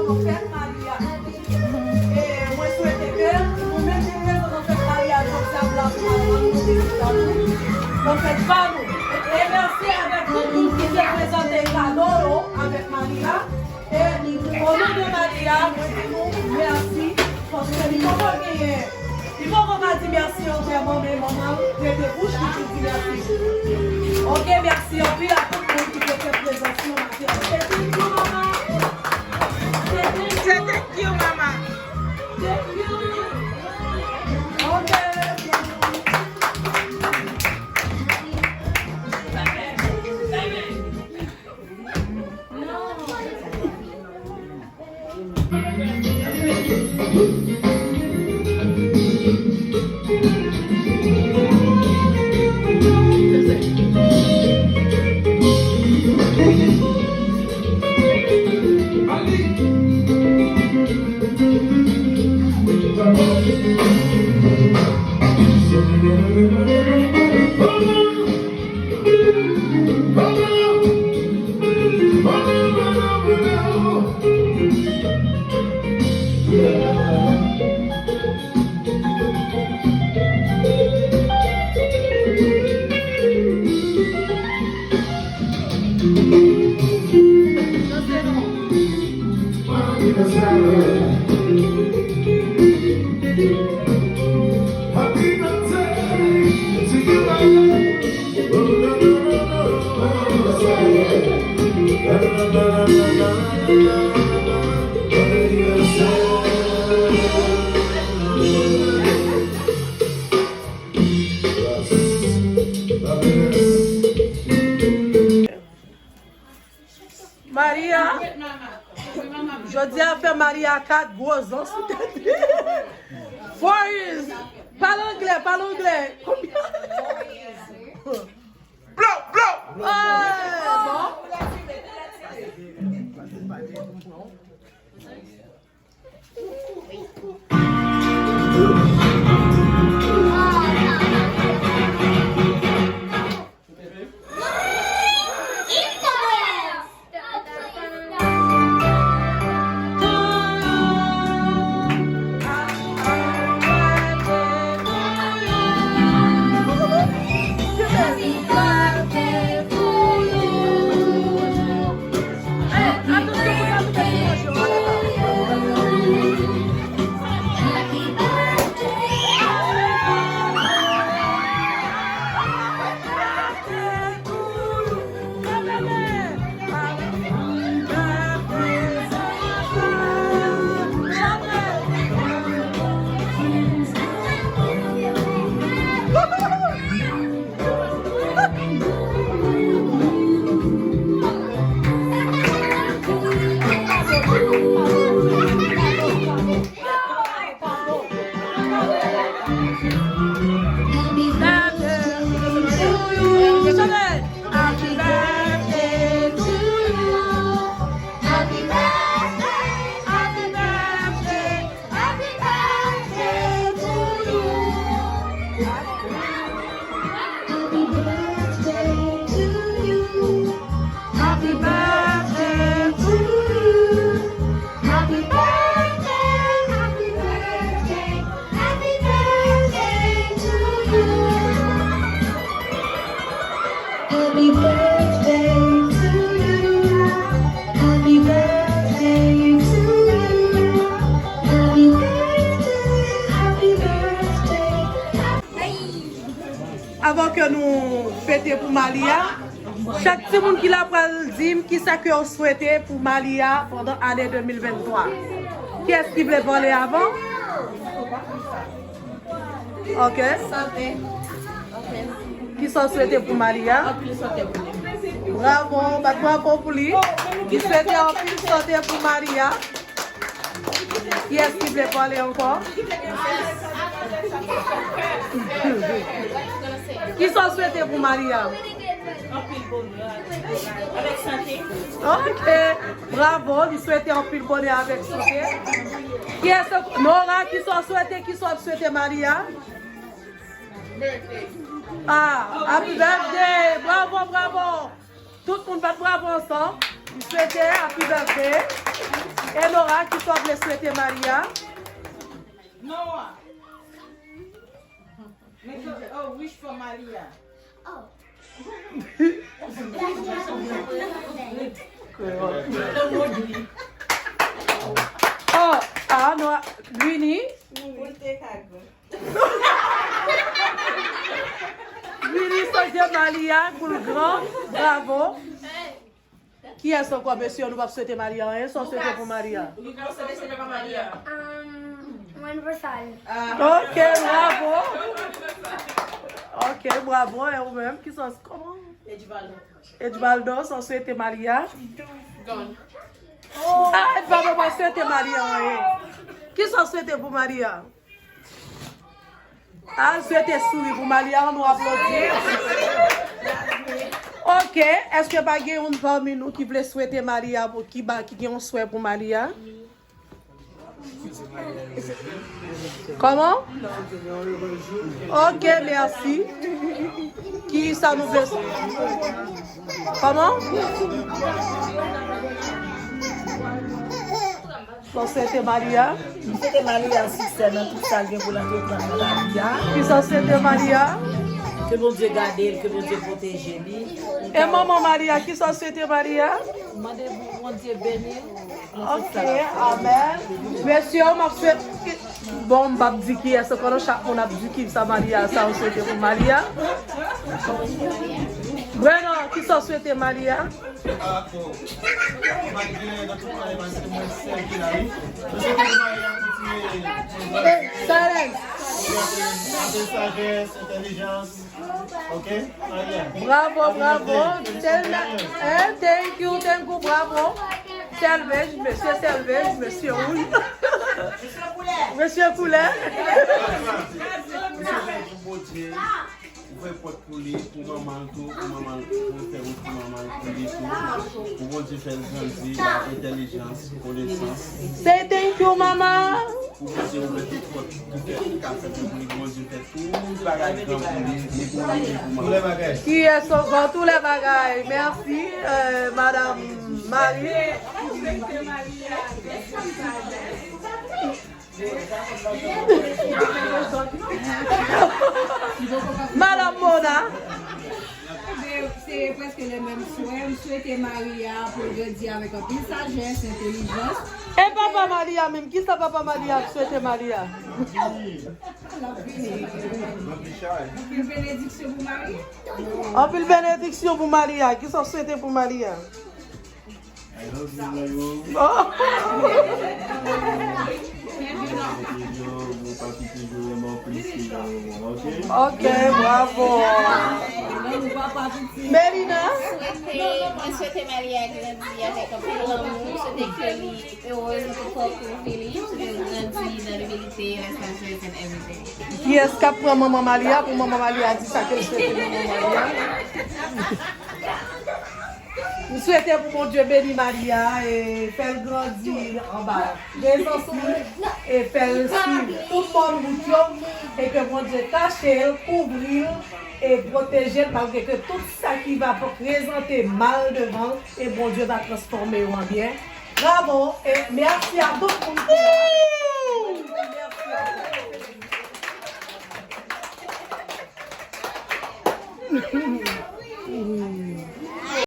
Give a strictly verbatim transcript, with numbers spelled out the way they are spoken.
Fèt Malia. E mwen swete ke nou mete rezon nan fèt Malia jodi a pou l ap pran nou vizit la tou. Nan fèt pa nou. E mèsi avèk tout moun ki te prezante kado yo avèk Malia. E o non de Malia, mwen di nou mèsi. Paske li poko genyen, li poko ka di mèsi anvè mwen, men manman l rete bouch li pou di mèsi. Ok, mèsi anpil a tout moun ki te fè prezans nou maten an. Se tout pou manman. Se thank you, mama. Thank you. Ok. Malia, jodi a fè Malia kat gwo zon sou tèt li. Four years. Pale anglè, pale anglè. Konbyen? Blow, blow. Eh, bon. Avan ke nou fete pou Malia, chak timoun ki la pral di m kisa ke yo swete pou Malia pandan ane de mil venntwa. Kiyès ki vle pale avan? Ok. Sante. Ok. Kisa w swete pou Malia? Anpil sante pou li. Bravo, bat bravo pou li. Li swete anpil sante pou Malia. Kiyès ki vle pale ankò? Kisa w swete pou Malia? Anpil bonè avèk sante. Ok. Bravo, li swete anpil bonè avèk sante. Kiyès, Nora, kisa w swete, kisa w ap swete Malia? Ah, happy birthday! Bravo, bravo! Tout moun bat bravo ansanm. M swete happy birthday. Enora, kisa w vle swete Malia? Noah. Make a, a wish for Malia. Oh. Oh, ah, non, Lwini. Pou l te ka gwo. Lwini swete Malia pou l gran. Bravo. Kiyès ankò, mesye, nou p ap swete Malia anyen? Sa w swete pou Malia? Lucas, se swete pou Malia. Um, Mwen pou sa l. Ok, bravo. Ok, bravo. E ou menm, kisa, kòman? Edvaldo. Edvaldo, sa w swete Malia? Ah, Edvaldo pa swete Malia anyen. Kisa w swete pou Malia? Al swete souri pou Malia, ann nou aplodi. Ok, èske pa gen youn pami nou ki vle swete Malia, pou, ki ba, ki gen yon swè pou Malia? Kòman? Ok, mèsi. Kisa nou vle? Kòman? Bon, swete Malia. M swete Malia siksè nan tout sa l gen pou l antreprann nan lavi a. Kisa w swete Malia? Ke Bondye gade l, ke Bondye pwoteje li. E manman Malia, kisa w swete Malia? Mande pou Bondye beni l. Ok, amèn. Mesye, m ap swete, bon, m p ap di kiyès ankò, non, chak moun ap di kisa Malia, sa yo swete pou Malia. Breno, kisa w swete Malia? Silence. Bravo, bravo. Thank you, thank you, bravo. Selvej, mesye Selvej, mesye wouj. Mesye koulè. Ouvè pòt pou li, pou manman l tou, pou manman l, pou fè wout pou manman l, pou li tou, pou Bondye fè l grandi, ba entèlijans, konesans. Say thank you, mama. Pou Bondye ouvè tout pòt ki fè, ki ka fè pou li, Bondye fè tout bagay gran pou li, ni pou li, ni pou manman l. Kiyès ankò? Tou lè bagay. Mèsi, euh, Madam Marie. Madam Mona. Se prèske le menm swè. M swete Maria pou l grandi avèk anpil sajès, entèlijans. E papa Maria menm, kisa papa Maria ap swete Maria? Anpil benediksyon pou Maria. Anpil benediksyon pou Maria. Kisa w swete pou Maria? I love you, Mayo. Oh. Yo, bon, papi, toujou renmen w plis ke janm renmen w, ok? Ok, bravo. Melina? Swete, mwen swete Malia grandi avèk anpil lanmou, swete ke li erez pou kò pou fini, swete l grandi nan imilite, la sajès and everything. Kiyès k ap pran manman Malia pou manman Malia di sa ke l swete manman Malia? M swete pou Bondye beni Maria e fè l grandi anba prezans li e fè l swiv tout bòn wout yo e ke Bondye kache l, kouvri l e pwoteje l malgre ke tout sa ki va prezante mal devan l e Bondye va transfòme yo an byen. Bravo e mèsi a tout moun ki la. Mèsi a tout.